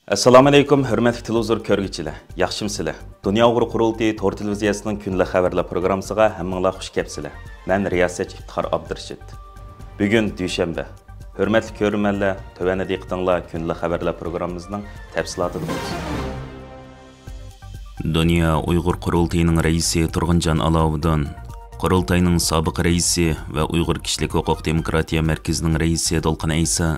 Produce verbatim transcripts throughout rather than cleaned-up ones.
ئەسسالامۇئەلەيكۇم، ھۆرمەتلىك تېلېۋىزور كۆرگۈچىلەر، ياخشىمۇسىلەر؟ دۇنيا ئۇيغۇر قۇرۇلتىيى تور تېلېۋىزىيەسىنىڭ كۈندىلىك خەۋەرلەر پروگراممىسىغا ھەممىڭلار خۇش كەپسىلەر. مەن رىياسەتچى ئىپتىخار ئابدۇرېشىت. بۈگۈن دۈشەنبە. ھۆرمەتلىك كۆرۈرمەنلەر، تۆۋەندە دىققىتىڭلار كۈندىلىك خەۋەرلەر پروگراممىمىزنىڭ تەپسىلاتىدا بولسۇن. دۇنيا ئۇيغۇر قۇرۇلتىيىنىڭ رەئىسى تۇرغۇنجان ئالاۋۇدۇن، قۇرۇلتاينىڭ سابىق رەئىسى ۋە ئۇيغۇر كىشىلىك ھوقۇق دېموكراتىيە مەركىزىنىڭ رەئىسى دولقۇن ئەيسا،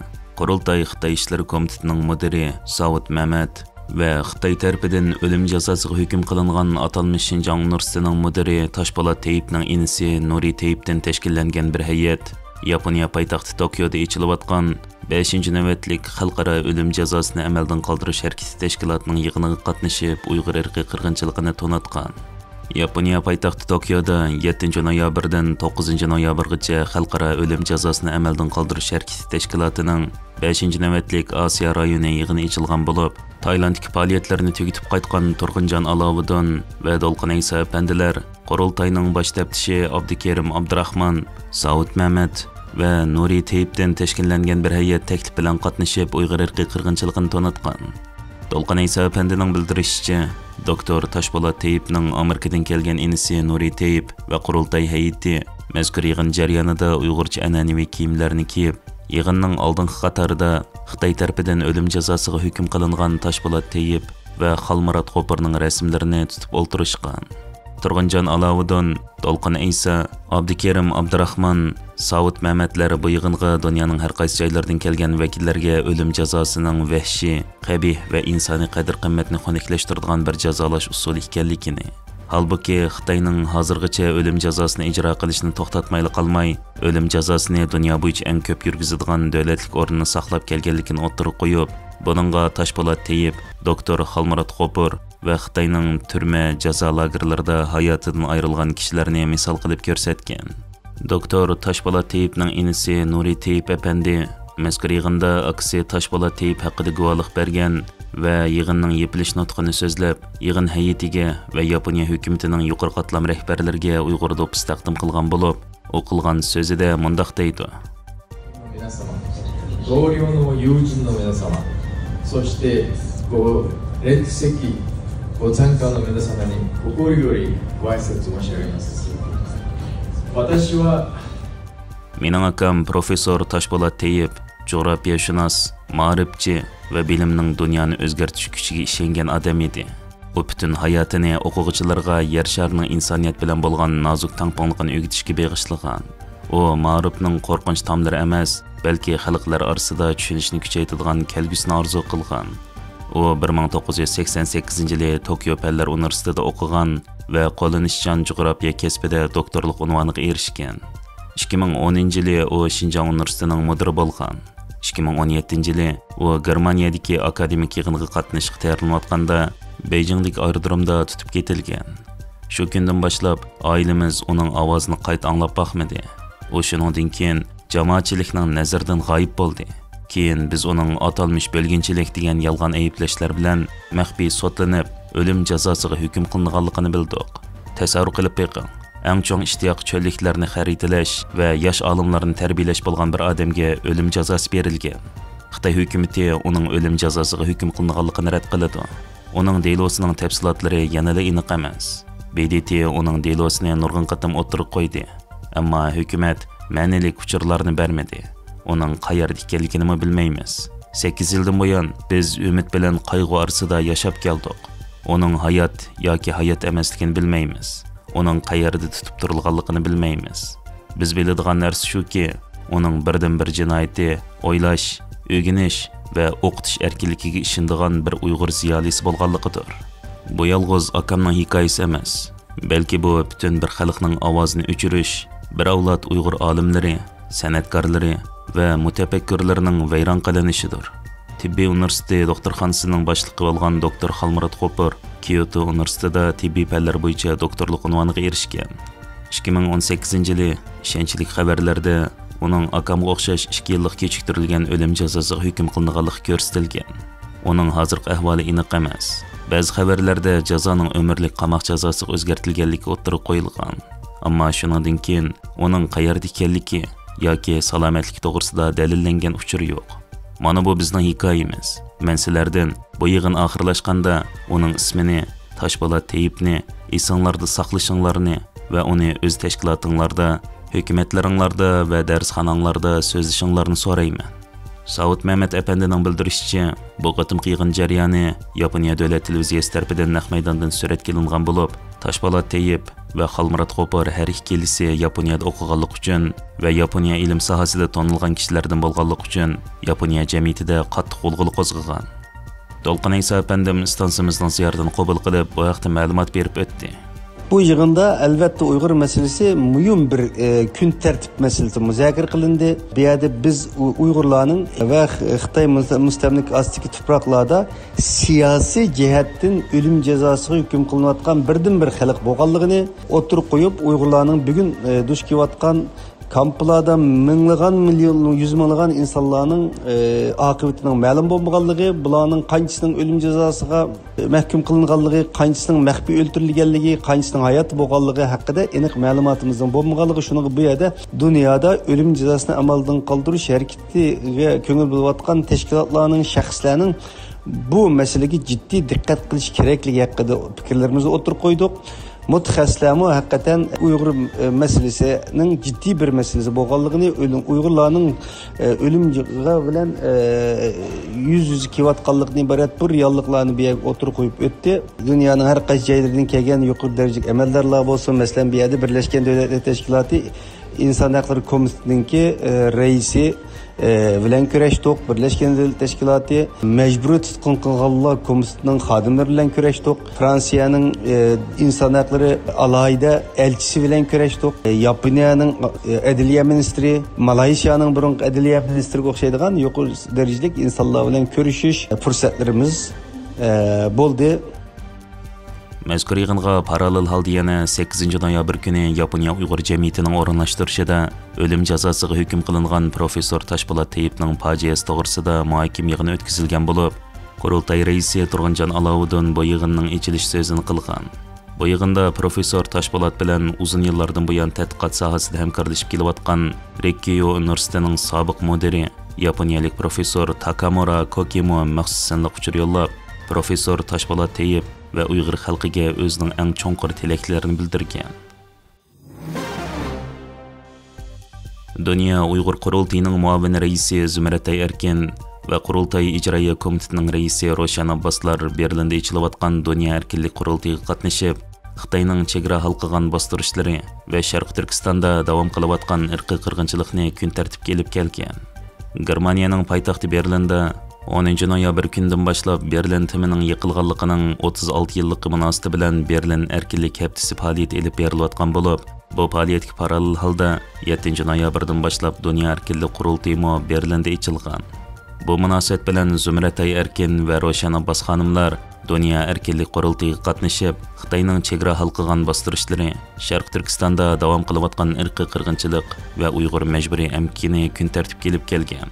قۇرۇلتاي خىتاي ئىشلىرى كومىتېتىنىڭ مۇدىرى ساۋۇت مەمەت ۋە خىتاي تەرىپىدىن ئۆلۈم جازاسىغا ھۆكۈم قىلىنغان ئاتالمىش شىنجاڭ ئۇنىۋېرسىتېتىنىڭ مۇدىرى تاشپولات تېيىپنىڭ ئىنىسى نۇرى تېيىپتىن تەشكىللەنگەن بىر ھەيئەت ياپونىيە پايتەختى توكيودا ئېچىلىۋاتقان بەشىنچى نۆۋەتلىك خەلقئارا ئۆلۈم جازاسىنى ئەمەلدىن قالدۇرۇش ھەرىكىتى تەشكىلاتىنىڭ يىغىنىغا قاتنىشىپ، ئۇيغۇر ئىرقىي قىرغىنچىلىقىنى تونۇتقان. ياپونىيە پايتەختى توكيودا يەتتىنچى نويابىردىن توققۇزىنچى نويابىرغىچە خەلقئارا ئۆلۈم جازاسىنى ئەمەلدىن قالدۇرۇش ھەرىكىتى تەشكىلاتىنىڭ بەشىنچى نۆۋەتلىك ئاسىيا رايونى يىغىنى ئېچىلغان بولۇپ، تايلاندتىكى پائالىيەتلىرىنى تۈگىتىپ قايتقان تۇرغۇنجان ئالاۋۇدۇن ۋە دولقۇن ئەيسا ئەپەندىلەر قۇرۇلتاينىڭ باش تەپتىشى ئابدۇكېرىم ئابدۇراخمان، ساۋۇت مەمەت ۋە نۇرى تېيىپتىن تەشكىللەنگەن بىر ھەيئەت تەكلىپ بىلەن قاتنىشىپ، ئۇيغۇر ئىرقىي قىرغىنچىلىقىنى تونۇتقان. دولقۇن ئەيسا ئەپەندىنىڭ بىلدۈرۈشىچە، دوكتور تاشپولات تېيىپنىڭ ئامېرىكىدىن كەلگەن ئىنىسى نۇرى تېيىپ ۋە قۇرۇلتاي ھەيئىتى مەزكۇر يىغىن جەريانىدا ئۇيغۇرچە ئەنئەنىۋى كىيىملەرنى كىيىپ، يىغىننىڭ ئالدىنقى قاتارىدا خىتاي تەرىپىدىن ئۆلۈم جازاسىغا ھۆكۈم قىلىنغان تاشپولات تېيىپ ۋە خالمۇرات غوپۇرنىڭ رەسىملىرىنى تۇتۇپ ئولتۇرۇشقان. تۇرغۇنجان ئالاۋۇدۇن، دولقۇن ئەيسا، ئابدۇكېرىم ئابدۇراخمان، ساۋۇت مەمەتلەر بۇ يىغىنغا دۇنيانىڭ ھەر قايسى جايلىرىدىن كەلگەن ۋەكىللەرگە ئۆلۈم جازاسىنىڭ ۋەھشىي، قەبىھ ۋە ئىنسانىي قەدىر-قىممەتنى خۇنۈكلەشتۈرىدىغان بىر جازالاش ئۇسۇلى ئىكەنلىكىنى، ھالبۇكى، خىتاينىڭ ھازىرغىچە ئۆلۈم جازاسىنى ئىجرا قىلىشنى توختاتمايلا قالماي، ئۆلۈم جازاسىنى دۇنيا بويىچە ئەڭ كۆپ يۈرگۈزىدىغان دۆلەتلىك ئورۇننى ساقلاپ كەلگەنلىكىنى ئوتتۇرىغا قويۇپ، بۇنىڭغا تاشپولات تېيىپ، دوكتور خالمۇرات غوپۇر ۋە خىتاينىڭ تۈرمە، جازا لاگېرلىرىدا ھاياتىدىن ئايرىلغان كىشىلەرنى مىسال قىلىپ كۆرسەتكەن. دوكتور تاشپولات تېيىپنىڭ ئىنىسى نۇرى تېيىپ ئەپەندى مەزكۇر يىغىندا ئاكىسى تاشپولات تېيىپ ھەققىدە گۇۋاھلىق بەرگەن ۋە يىغىننىڭ يېپىلىش نۇتقىنى سۆزلەپ، يىغىن ھەيئىتىگە ۋە ياپونىيە ھۆكۈمىتىنىڭ يۇقىرى قاتلام رەھبەرلىرىگە ئۇيغۇر دوپپىسى تەقدىم قىلغان بولۇپ، ئۇ قىلغان سۆزىدە مۇنداق دەيدۇ. 皆様、同僚の友人の皆様、そしてご列席、ご参加の皆様に心よりご挨拶申し上げます。私は مېنىڭ ئاكام پروفېسسور تاشپولات تېيىپ جۇغراپىيەشۇناس، مائارىپچى ۋە بىلىمنىڭ دۇنيانى ئۆزگەرتىش كۈچىگە ئىشەنگەن ئادەم ئىدى. ئۇ پۈتۈن ھاياتىنى ئوقۇغۇچىلارغا يەر شارىنىڭ ئىنسانىيەت بىلەن بولغان نازۇك تەڭپۇڭلۇقىنى ئۆگىتىشكە بېغىشلىغان. ئۇ مائارىپنىڭ قورقۇنچ تاملىرى ئەمەس، بەلكى خەلقلەر ئارىسىدا چۈشىنىشنى كۈچەيتىدىغان كەلگۈسىنى ئارزۇ قىلغان. ئۇ بىر مىڭ توققۇز يۈز سەكسەن سەككىزىنچى يىلى توكيو پەنلەر ئۇنىۋېرسىتېتىدا ئوقۇغان ۋە قوللىنىشچان جۇغراپىيە كەسپىدە دوكتورلۇق ئۇنۋانىغا ئېرىشكەن. ئىككى مىڭ ئونىنچى يىلى ئۇ شىنجاڭ ئۇنىۋېرسىتېتىنىڭ مۇدىرى بولغان. ئىككى مىڭ ئون يەتتىنچى يىلى ئۇ گېرمانىيەدىكى ئاكادېمىك يىغىنغا قاتنىشىشقا تەييارلىنىۋاتقاندا، بېيجىڭدىكى ئايرودرومدا تۇتۇپ كېتىلگەن. شۇ كۈندىن باشلاپ، ئائىلىمىز ئۇنىڭ ئاۋازىنى قايتا ئاڭلاپ باقمىدى. ئۇ شۇنىڭدىن كېيىن جامائەتچىلىكنىڭ نەزىرىدىن غايىب بولدى. كېيىن بىز ئۇنىڭ ئاتالمىش بۆلگۈنچىلىك دېگەن يالغان ئەيىبلەشلەر بىلەن مەخپىي سوتلىنىپ، ئۆلۈم جازاسىغا ھۆكۈم قىلىنغانلىقىنى بىلدۇق. تەسەۋۋۇر قىلىپ بېقىڭ، ئەڭ چوڭ ئىشتىياق چۆللۈكلەرنى خەرىتىلەش ۋە ياش ئالىملارنى تەربىيەلەش بولغان بىر ئادەمگە ئۆلۈم جازاسى بېرىلگەن. خىتاي ھۆكۈمىتى ئۇنىڭ ئۆلۈم جازاسىغا ھۆكۈم قىلىنغانلىقىنى رەت قىلىدۇ. ئۇنىڭ دېلوسىنىڭ تەپسىلاتلىرى يەنىلا ئېنىق ئەمەس. بې دې تې ئۇنىڭ دېلوسىنى نۇرغۇن قېتىم ئوتتۇرىغا قويدى. ئەمما ھۆكۈمەت مەنىلىك ئۇچۇرلارنى بەرمىدى. ئۇنىڭ قەيەردە ئىكەنلىكىنىمۇ بىلمەيمىز. سەككىز يىلدىن بۇيان بىز ئۈمىد بىلەن قايغۇ ئارىسىدا ياشاپ كەلدۇق. ئۇنىڭ ھايات ياكى ھايات ئەمەسلىكىنى بىلمەيمىز. ئۇنىڭ قەيەردە تۇتۇپ تۇرۇلغانلىقىنى بىلمەيمىز. بىز بىلىدىغان نەرسە شۇكى، ئۇنىڭ بىردىنبىر جىنايىتى ئويلاش، ئۆگىنىش ۋە ئوقۇتۇش ئەركىنلىكىگە ئىشىنىدىغان بىر ئۇيغۇر زىيالىيسى بولغانلىقىدۇر. بۇ يالغۇز ئاكامنىڭ ھېكايىسى ئەمەس، بەلكى بۇ پۈتۈن بىر خەلقنىڭ ئاۋازىنى ئۆچۈرۈش، بىر ئەۋلاد ئۇيغۇر ئالىملىرى، سەنئەتكارلىرى ۋە مۇتەپەككۇرلىرىنىڭ ۋەيران قىلىنىشىدۇر. تېببىي ئۇنىۋېرسىتېتى دوختۇرخانىسىنىڭ باشلىقى بولغان دوكتور خالمۇرات غوپۇر كيوتو ئۇنىۋېرسىتېتىدا تېببىي پەنلەر بويىچە دوكتورلۇق ئۇنۋانىغا ئېرىشكەن. ئىككى مىڭ ئون سەككىزىنچى يىلى ئىشەنچلىك خەۋەرلەردە ئۇنىڭ ئاكامغا ئوخشاش ئىككى يىللىق كېچىكتۈرۈلگەن ئۆلۈم جازاسىغا ھۆكۈم قىلىنغانلىقى كۆرسىتىلگەن. ئۇنىڭ ھازىرقى ئەھۋالى ئېنىق ئەمەس. بەزى خەۋەرلەردە جازانىڭ ئۆمۈرلۈك قاماق جازاسىغا ئۆزگەرتىلگەنلىكى ئوتتۇرىغا قويۇلغان. ئەمما شۇنىڭدىن كېيىن ئۇنىڭ قەيەردە ئىكەنلىكى ياكى سالامەتلىكى توغرىسىدا دەلىللەنگەن ئۇچۇر يوق. مانا بۇ بىزنىڭ ھېكايىمىز. مەن سىلەردىن بۇ يىغىن ئاخىرلاشقاندا ئۇنىڭ ئىسمىنى، تاشپولات تېيىپنى ئېسىڭلاردا ساقلىشىڭلارنى ۋە ئۇنى ئۆز تەشكىلاتىڭلاردا، ھۆكۈمەتلىرىڭلاردا ۋە دەرسخاناڭلاردا سۆزلىشىڭلارنى سورايمەن. ساۋۇت مەمەت ئەپەندىنىڭ بىلدۈرۈشىچە، بۇ قېتىمقى يىغىن جەريانى ياپونىيە دۆلەت تېلېۋىزىيەسى تەرىپىدىن نەق مەيداندىن سۈرەتكە ئېلىنغان بولۇپ، تاشپولات تېيىپ ۋە خالمۇرات غوپۇر ھەر ئىككىلىسى ياپونىيەدە ئوقۇغانلىقى ئۈچۈن ۋە ياپونىيە ئىلىم ساھەسىدە تونۇلغان كىشىلەردىن بولغانلىقى ئۈچۈن، ياپونىيە جەمئىيىتىدە قاتتىق غۇلغۇلا قوزغىغان. دولقۇن ئەيسا ئەپەندىم ئىستانسىمىزنىڭ زىيارىتىنى قوبۇل قىلىپ، بۇ ھەقتە مەلۇمات بېرىپ ئۆتتى. بۇ يىغىندا، ئەلۋەتتە، ئۇيغۇر مەسىلىسى مۇھىم بىر، ئە، كۈن تەرتىپ مەسىلىسى مۇزاكىرە قىلىندى. بۇ يەردە بىز ئۇ-، ئۇيغۇرلارنىڭ ۋە خىتاي مۇس-، مۇستەملىكە ئاستىدىكى تۇپراقلاردا سىياسىي جەھەتتىن ئۆلۈم جازاسىغا ھۆكۈم قىلىنىۋاتقان بىردىنبىر خەلق بولغانلىقىنى ئوتتۇرىغا قويۇپ، ئۇيغۇرلارنىڭ بۈگۈن، ئە، دۇچ كېلىۋاتقان كامپلاردا مىڭلىغان، مىليون، يۈز مىڭلىغان ئىنسانلارنىڭ، ئى، ئاقىۋىتىنىڭ مەلۇم بولمىغانلىقى، بۇلارنىڭ قانچىسىنىڭ ئۆلۈم جازاسىغا مەھكۇم قىلىنغانلىقى، قانچىسىنىڭ مەخپىي ئۆلتۈرۈلگەنلىكى، قانچىسىنىڭ ھاياتتا بولغانلىقى ھەققىدە ئېنىق مەلۇماتىمىزنىڭ بولمىغانلىقى، شۇنىڭغا بۇ يەردە دۇنيادا ئۆلۈم جازاسىنى ئەمەلدىن قالدۇرۇش ھەرىكىتىگە كۆڭۈل بۆلۈۋاتقان تەشكىلاتلارنىڭ، شەخسلەرنىڭ بۇ مەسىلىگە جىددىي دىققەت قىلىش كېرەكلىكى ھەققىدە پىكىرلىرىمىزنى ئوتتۇرىغا قويدۇق. مۇتەخەسسىسلەرمۇ ھەقىقەتەن ئۇيغۇر، ئە، مەسىلىسىنىڭ جىددىي بىر مەسىلىسى بولغانلىقىنى، ئۆلۈم، ئۇيغۇرلارنىڭ، ئە، ئۆلۈم جازا بىلەن، ئە، يۈز يۈزە كېلىۋاتقانلىقىدىن ئىبارەت بۇ رېئاللىقلارنى بۇ يەرگە ئوتتۇرىغا قويۇپ ئۆتتى. دۇنيانىڭ ھەر قايسى جايلىرىدىن كەلگەن يۇقىرى دەرىجىلىك ئەمەلدارلار بولسۇن، مەسىلەن، بۇ يەردە بىرلەشكەن دۆلەتلەر تەشكىلاتى ئىنسان ھەقلىرى كومىتېتىنىڭكى، ئە، رەئىسى، ئە، بىلەن كۆرۈشتۇق. بىرلەشكەن دۆلەتلەر تەشكىلاتى مەجبۇرىي تۇتقۇن قىلغانلار كومىتېتىنىڭ خادىملىرى بىلەن كۆرۈشتۇق. فرانسىيەنىڭ، ئە، ئىنسان ھەقلىرى ئالاھىدە ئەلچىسى بىلەن كۆرۈشتۇق. ئە، ياپونىيەنىڭ، ئە، ئەدلىيە مىنىستىرى، مالايسىيانىڭ بۇرۇنقى ئەدلىيە مىنىستىرىگە ئوخشايدىغان يۇقىرى دەرىجىلىك ئىنسانلار بىلەن كۆرۈشۈش، ئە، پۇرسەتلىرىمىز، ئە، بولدى. مەزكۇر يىغىنغا پاراللېل ھالدا يەنە سەككىزىنچى نويابىر كۈنى ياپونىيە ئۇيغۇر جەمئىيىتىنىڭ ئورۇنلاشتۇرۇشىدا ئۆلۈم جازاسىغا ھۆكۈم قىلىنغان پروفېسسور تاشپولات تېيىپنىڭ پاجىئەسى توغرىسىدا مۇھاكىمە يىغىنى ئۆتكۈزۈلگەن بولۇپ، قۇرۇلتاي رەئىسى تۇرغۇنجان ئالاۋۇدۇن بۇ يىغىننىڭ ئېچىلىش سۆزىنى قىلغان. بۇ يىغىندا پروفېسسور تاشپولات بىلەن ئۇزۇن يىللاردىن بۇيان تەتقىقات ساھەسىدە ھەمكارلىشىپ كېلىۋاتقان رىككىيو ئۇنىۋېرسىتېتىنىڭ سابىق مۇدىرى، ياپونىيەلىك پروفېسسور تاكامۇرا كوكىمۇ مەخسۇس سانلىق ئۇچۇر يوللاپ، پروفېسسور تاشپولات تېيىپ ۋە ئۇيغۇر خەلقىگە ئۆزىنىڭ ئەڭ چوڭقۇر تىلەكلىرىنى بىلدۈرگەن. دۇنيا ئۇيغۇر قۇرۇلتىيىنىڭ مۇئاۋىن رەئىسى زۇمرەتئاي ئەركىن ۋە قۇرۇلتاي ئىجرائىيە كومىتېتىنىڭ رەئىسى روشەن ئابباسلار بېرلىندا ئېچىلىۋاتقان دۇنيا ئەركىنلىك قۇرۇلتىيىغا قاتنىشىپ، خىتاينىڭ چېگرا ھالقىغان باستۇرۇشلىرى ۋە شەرقىي تۈركىستاندا داۋام قىلىۋاتقان ئىرقىي قىرغىنچىلىقنى كۈن تەرتىپكە ئېلىپ كەلگەن. گېرمانىيەنىڭ پايتەختى بېرلىندا ئونىنچى نويابىر كۈنىدىن باشلاپ بېرلىن تېمىنىڭ يىقىلغانلىقىنىڭ ئوتتۇز ئالتە يىللىقى مۇناسىۋىتى بىلەن بېرلىن ئەركىنلىك ھەپتىسى پائالىيىتى ئېلىپ بېرىلىۋاتقان بولۇپ، بۇ پائالىيەتكە پاراللېل ھالدا يەتتىنچى نويابىردىن باشلاپ دۇنيا ئەركىنلىك قۇرۇلتىيىمۇ بېرلىندە ئېچىلغان. بۇ مۇناسىۋەت بىلەن زۇمرەتئاي ئەركىن ۋە روشەن ئابباس خانىملار دۇنيا ئەركىنلىك قۇرۇلتىيىغا قاتنىشىپ، خىتاينىڭ چېگرا ھالقىغان باستۇرۇشلىرى، شەرقىي تۈركىستاندا داۋام قىلىۋاتقان ئىرقىي قىرغىنچىلىق ۋە ئۇيغۇر مەجبۇرىي ئەمگىكىنى كۈن تەرتىپكە ئېلىپ كەلگەن.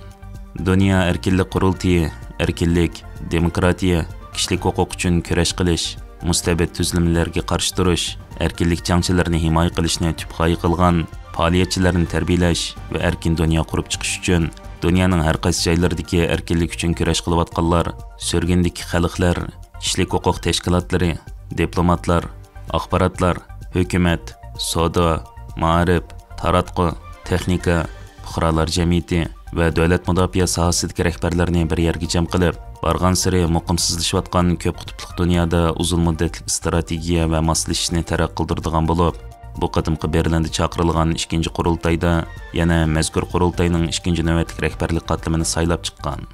دۇنيا ئەركىنلىك قۇرۇلتىيى ئەركىنلىك، دېموكراتىيە، كىشىلىك ھوقۇق ئۈچۈن كۈرەش قىلىش، مۇستەبىت تۈزۈلمىلەرگە قارشى تۇرۇش، ئەركىنلىك جەڭچىلىرىنى ھىمايە قىلىشنى تۈپ غايە قىلغان پائالىيەتچىلەرنى تەربىيەلەش ۋە ئەركىن دۇنيا قۇرۇپ چىقىش ئۈچۈن دۇنيانىڭ ھەر قايسى جايلىرىدىكى ئەركىنلىك ئۈچۈن كۈرەش قىلىۋاتقانلار، سۈرگۈندىكى خەلقلەر، كىشىلىك ھوقۇق تەشكىلاتلىرى، دىپلوماتلار، ئاخباراتلار، ھۆكۈمەت، سودا، مائارىپ، تاراتقۇ، تېخنىكا، پۇقرالار جەمئىيىتى ۋە دۆلەت مۇداپىئە ساھەسىدىكى رەھبەرلەرنى بىر يەرگە جەم قىلىپ، بارغانسېرى مۇقىمسىزلىشىۋاتقان كۆپ قۇتۇپلۇق دۇنيادا ئۇزۇن مۇددەتلىك ئىستراتېگىيە ۋە ماسلىشىشنى تەرەققىي قىلدۇرىدىغان بولۇپ، بۇ قېتىمقى بېرلىندا چاقىرىلغان ئىككىنچى قۇرۇلتايدا يەنە مەزكۇر قۇرۇلتاينىڭ ئىككىنچى نۆۋەتلىك رەھبەرلىك قاتلىمىنى سايلاپ چىققان.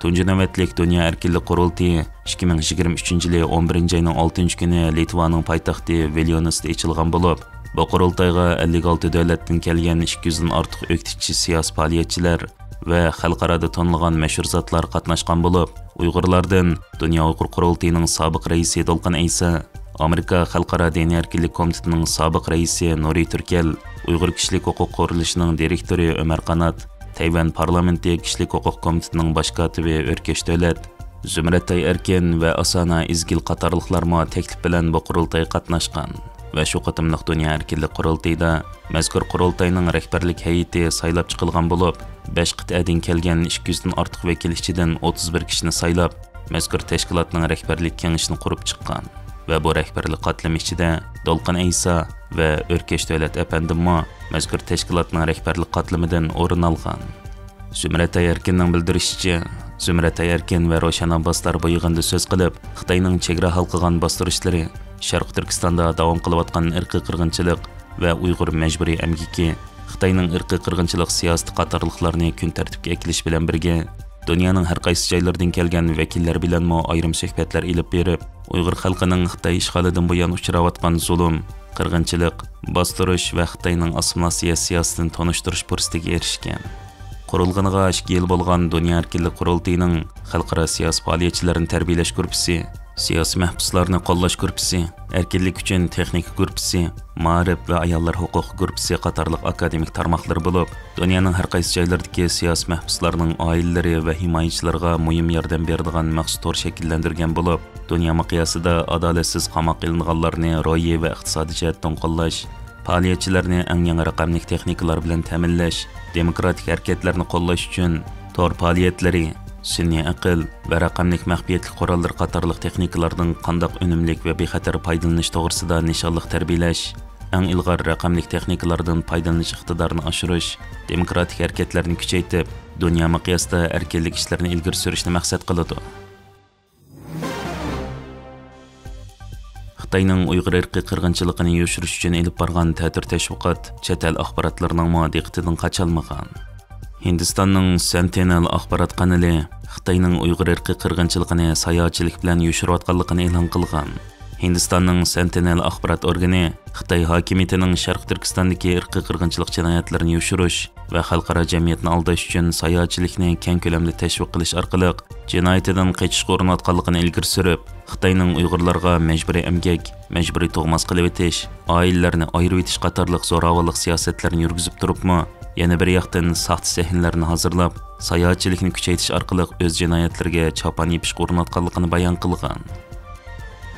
تۇنجى نۆۋەتلىك دۇنيا ئەركىنلىك قۇرۇلتىيى ئىككى مىڭ يىگىرمە ئۈچىنچى يىلى ئون بىرىنچى ئاينىڭ ئالتىنچى كۈنى لىتۋانىڭ پايتەختى ۋىليۇنۇستا ئېچىلغان بولۇپ، بۇ قۇرۇلتايغا ئەللىك ئالتە دۆلەتتىن كەلگەن ئىككى يۈزدىن ئارتۇق ئۆكتىچى سىياسىي پائالىيەتچىلەر ۋە خەلقئارادا تونۇلغان مەشھۇر زاتلار قاتناشقان بولۇپ، ئۇيغۇرلاردىن دۇنيا ئۇيغۇر قۇرۇلتىيىنىڭ سابىق رەئىسى دولقۇن ئەيسا، ئامېرىكا خەلقئارا دىنىي ئەركىنلىك كومىتېتىنىڭ سابىق رەئىسى نۇرى تۈركەل، ئۇيغۇر كىشىلىك ھوقۇق قۇرۇلۇشىنىڭ دىرېكتورى ئۆمەر قانات، تەيۋەن پارلامېنتى كىشىلىك ھوقۇق كومىتېتىنىڭ باش كاتىپى ئۆركەش دۆلەت، زۇمرەتئاي ئەركىن ۋە ئاسانا ئىزگىل قاتارلىقلارمۇ تەكلىپ بىلەن بۇ قۇرۇلتايغا قاتناشقان ۋە شۇ قېتىملىق دۇنيا ئەركىنلىك قۇرۇلتىيىدا مەزكۇر قۇرۇلتاينىڭ رەھبەرلىك ھەيئىتى سايلاپ چىقىلغان بولۇپ، بەش قىتئەدىن كەلگەن ئىككى يۈزدىن ئارتۇق ۋەكىل ئىچىدىن ئوتتۇز بىر كىشىنى سايلاپ، مەزكۇر تەشكىلاتنىڭ رەھبەرلىك كېڭىشىنى قۇرۇپ چىققان ۋە بۇ رەھبەرلىك قاتلىمى ئىچىدە دولقۇن ئەيسا ۋە ئۆركەش دۆلەت ئەپەندىممۇ مەزكۇر تەشكىلاتنىڭ رەھبەرلىك قاتلىمىدىن ئورۇن ئالغان. زۇمرەت ئايەركىننىڭ بىلدۈرۈشىچە، زۇمرەت ئايەركىن ۋە روشەن ئابباسلار بۇ يىغىندا سۆز قىلىپ، خىتاينىڭ چېگرا ھالقىغان باستۇرۇشلىرى، شەرقىي تۈركىستاندا داۋام قىلىۋاتقان ئىرقىي قىرغىنچىلىق ۋە ئۇيغۇر مەجبۇرىي ئەمگىكى، خىتاينىڭ ئىرقىي قىرغىنچىلىق سىياسىتى قاتارلىقلارنى كۈن تەرتىپكە ئەكېلىش بىلەن بىرگە، دۇنيانىڭ ھەر قايسى جايلىرىدىن كەلگەن ۋەكىللەر بىلەنمۇ ئايرىم سۆھبەتلەر ئېلىپ بېرىپ، ئۇيغۇر خەلقىنىڭ خىتاي ئىشغالىدىن بۇيان ئۇچراۋاتقان زۇلۇم، قىرغىنچىلىق، باستۇرۇش ۋە خىتاينىڭ ئاسسىمىلياتسىيە سىياسىتىنى تونۇشتۇرۇش پۇرسىتىگە ئېرىشكەن. قۇرۇلغىنىغا ئىككى يىل بولغان دۇنيا ئەركىنلىك قۇرۇلتىيىنىڭ خەلقئارا سىياسىي پائالىيەتچىلەرنى تەربىيەلەش گۇرۇپپىسى، سىياسىي مەھبۇسلارنى قوللاش گۇرۇپپىسى، ئەركىنلىك ئۈچۈن تېخنىكا گۇرۇپپىسى، مائارىپ ۋە ئاياللار ھوقۇقى گۇرۇپپىسى قاتارلىق ئاكادېمىك تارماقلىرى بولۇپ، دۇنيانىڭ ھەر قايسى جايلىرىدىكى سىياسىي مەھبۇسلارنىڭ ئائىلىلىرى ۋە ھىمايىچىلىرىغا مۇھىم ياردەم بېرىدىغان مەخسۇس تور شەكىللەندۈرگەن بولۇپ، دۇنيا مىقياسىدا ئادالەتسىز قاماققا ئېلىنغانلارنى روھىي ۋە ئىقتىسادىي جەھەتتىن قوللاش، پائالىيەتچىلەرنى ئەڭ يېڭى رەقەملىك تېخنىكىلار بىلەن تەمىنلەش، دېموكراتىك ھەرىكەتلەرنى قوللاش ئۈچۈن تور پائالىيەتلىرى، سۈنئىي ئەقىل ۋە رەقەملىك مەخپىيەتلىك قوراللىرى قاتارلىق تېخنىكىلاردىن قانداق ئۈنۈملۈك ۋە بىخەتەر پايدىلىنىش توغرىسىدا نىشانلىق تەربىيەلەش، ئەڭ ئىلغار رەقەملىك تېخنىكىلاردىن پايدىلىنىش ئىقتىدارىنى ئاشۇرۇش، دېموكراتىك ھەرىكەتلەرنى كۈچەيتىپ، دۇنيا مىقياسىدا ئەركىنلىك ئىشلىرىنى ئىلگىرى سۈرۈشنى مەقسەت قىلىدۇ. خىتاينىڭ ئۇيغۇر ئىرقىي قىرغىنچىلىقىنى يوشۇرۇش ئۈچۈن ئېلىپ بارغان تەتۈر تەشۋىقات چەت ئەل ئاخباراتلىرىنىڭمۇ دىققىتىدىن قاچالمىغان. ھىندىستاننىڭ سەنتىنېل ئاخبارات قانىلى خىتاينىڭ ئۇيغۇر ئىرقىي قىرغىنچىلىقىنى ساياھەتچىلىك بىلەن يوشۇرۇۋاتقانلىقىنى ئېلان قىلغان. ھىندىستاننىڭ سەنتىنېل ئاخبارات ئورگىنى خىتاي ھاكىمىيىتىنىڭ شەرقىي تۈركىستاندىكى ئىرقىي قىرغىنچىلىق جىنايەتلىرىنى يوشۇرۇش ۋە خەلقئارا جەمئىيەتنى ئالداش ئۈچۈن ساياھەتچىلىكنى كەڭ كۆلەمدە تەشۋىق قىلىش ئارقىلىق جىنايىتىدىن قېچىشقا ئۇرۇنۇۋاتقانلىقىنى ئىلگىرى سۈرۈپ، خىتاينىڭ ئۇيغۇرلارغا مەجبۇرىي ئەمگەك، مەجبۇرىي تۇغماس قىلىۋېتىش، ئائىلىلەرنى ئايرىۋېتىش قاتارلىق زوراۋانلىق سىياسەتلىرىنى يۈرگۈزۈپ تۇرۇپمۇ، يەنە بىر ياقتىن ساختا سەھنىلەرنى ھازىرلاپ، ساياھەتچىلىكنى كۈچەيتىش ئارقىلىق ئۆز جىنايەتلىرىگە چاپان يېپىشقا ئۇرۇنۇۋاتقانلىقىنى بايان قىلغان.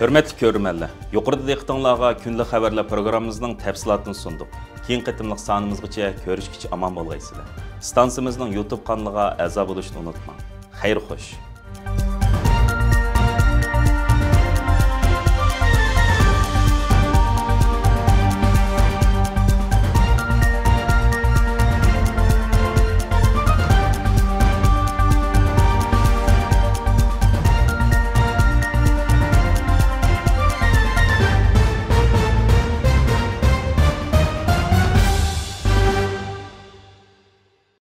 ھۆرمەتلىك كۆرۈرمەنلەر، يۇقىرىدا دىققىتىڭلارغا كۈندىلىك خەۋەرلەر پروگراممىمىزنىڭ تەپسىلاتىنى سۇندۇق. كېيىنكى قېتىملىق سانىمىزغىچە كۆرۈشكىچە ئامان بولغايسىلەر. ئىستانسىمىزنىڭ يۇتۇب قانىلىغا ئەزا بولۇشنى ئۇنتۇماڭ. خەير خوش.